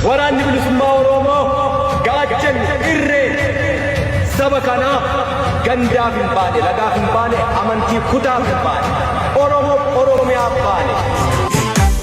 Waraanni Bilisummaa Oromoo gaachanni irree saba kanaa gandaaf hin baane, lagaaf hin baane, amantii kutaaf hin baane, Oromoof Oromiyaaf baane.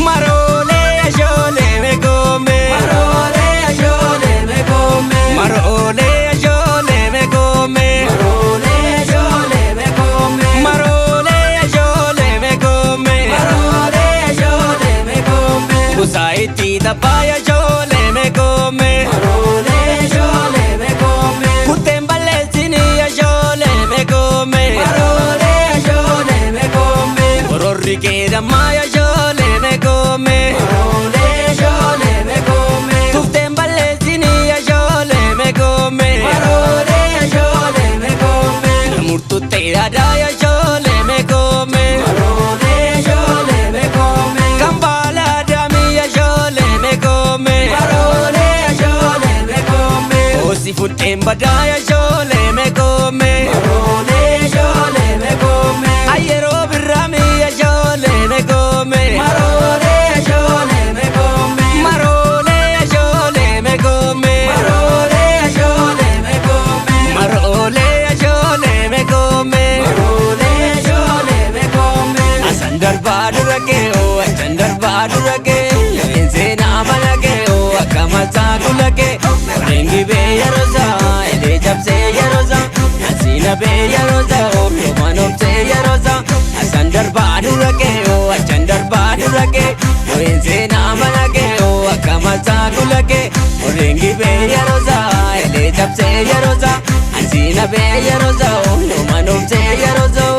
Maroolee ashoolee meekoome. Maroolee ashoolee meekoome. Maroolee ashoolee meekoome. Maroolee ashoolee meekoome. Maroolee ashoolee meekoome. Maroolee ashoolee meekoome. Busaayitti taphaaya ashoolee meekoome. Maroolee ashoolee meekoome. Kuteen balleessini ashoolee meekoome. Maroolee ashoolee meekoome. Ororri keedammaa ashoolee meekoome. Maroolee ashoolee meekoome. Tufteen balleessini ashoolee meekoome. Maroolee ashoolee meekoome. Murtuutti aadaa ashoolee meekoome. Maroolee ashoolee meekoome. Kambaala daamii ashoolee meekoome. Maroolee ashoolee meekoome. Osi fuddeen badaa ashoolee meekoome. Maroolee ashoolee meekoome. Ayeroo birraamii ashoolee meekoome. Maroolee ashoolee meekoome. Maroolee ashoolee meekoome. Maroolee ashoolee meekoome. Maroolee ashoolee meekoome. Maroolee ashoolee meekoome. Asan darbaa dura kee oo asan darbaa dura kee lafeen seenaa mana kee oo akka mataa kula kee warreen gibee yeroo isaa edee cabsee yeroo isaa nasiina bee yeroo isaa oo yoomaan obsee yeroo isaa asan darbaa dura kee oo asan darbaa dura kee lafeen seenaa mana kee oo akka mataa kula kee warreen gibee yeroo isaa edee cabsee yeroo isaa nasiina bee yeroo isaa oo yoomaan obsee yeroo isaa.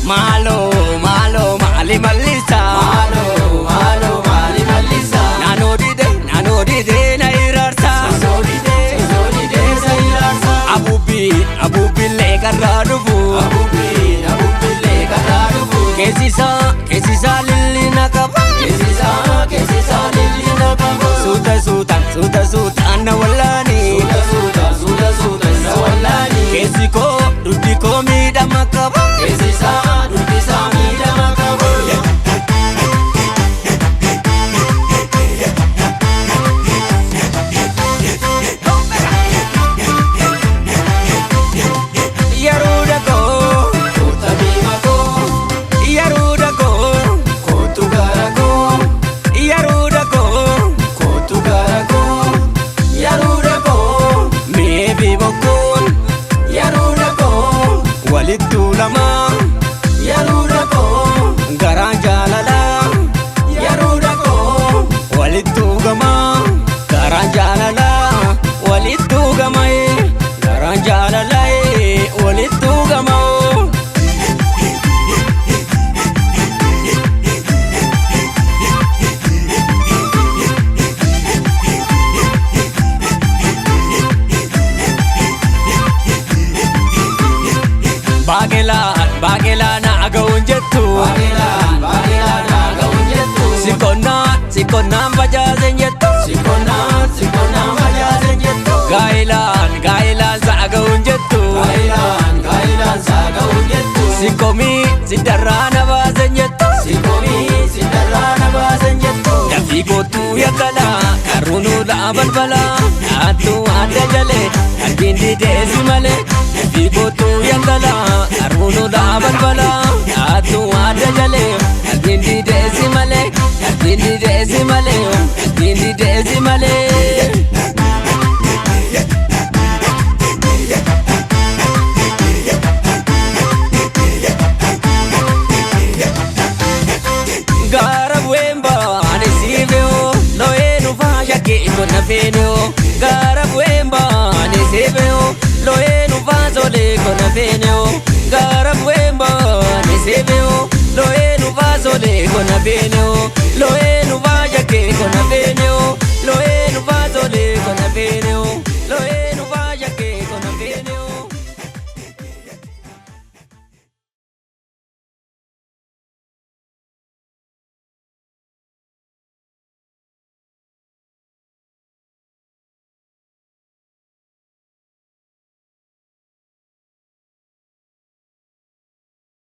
Maaloo maaloo maali mallisa. Maaloo maaloo maali mallisa. Naannoo didee naannoo didee na iraarsa. Naannoo didee naannoo didee na iraarsa. Abuubbi abuubbilee karraa dhufu. Abuubbi abuubbilee karraa dhufu. Keessisaa keessisaa lilli na qaba. Keessisaa keessisaa lilli na qaba. Suuta suuta suuta suuta na wallaani. Suuta suuta suuta suuta na wallaani. Keessi koo duddi koo miidhama qaba. Keessisaa duddi isaa miidhama qaba. Yeroo dhagoo kota diima koo. Yeroo dhagoo kootu gara koo. Yeroo dhagoo kootu gara koo. Yeroo dhagoo meebi bokkoon. Yeroo dhagoo walitti tuulamaa. Yeroo dhagoo garaan jaalalaa. Yeroo dhagoo walitti tuugamaa. Garaan jaalalaa walitti tuugamaa. Garaan jaalalaa walitti tuugamaa. Baaqelaan baaqelaa na aga'uun jettu. Baaqelaan baaqelaa na aga'uun jettu. Siqonnaan siqonnaan facaaseen jettu. Siqonnaan siqonnaan facaaseen jettu. Gaa'ilaan gaa'ilaan saaga'uun jettu. Gaa'ilaan gaa'ilaan saaga'uun jettu. Siqomii sidarraa na baasen jettu. Siqomii sidarraa na baasen jettu. Dafii kootuu yakkalaa karuunuu laa balbalaa naattuu adda jalee qalbiin dideesi malee. Dafii kootuu yakkalaa karuunuu laa balbalaa naattuu adda jalee qalbiin dideesi malee. Qalbiin dideesi malee qalbiin dideesi malee. Gaara bu'een baane siifeoo looyee nufaa shakkii konna feeneoo. Gaara bu'een baane siifeoo looyee nufaa solee konna feeneoo. Gaara bu'een baane siifeoo looyee nufaa solee konna feeneoo.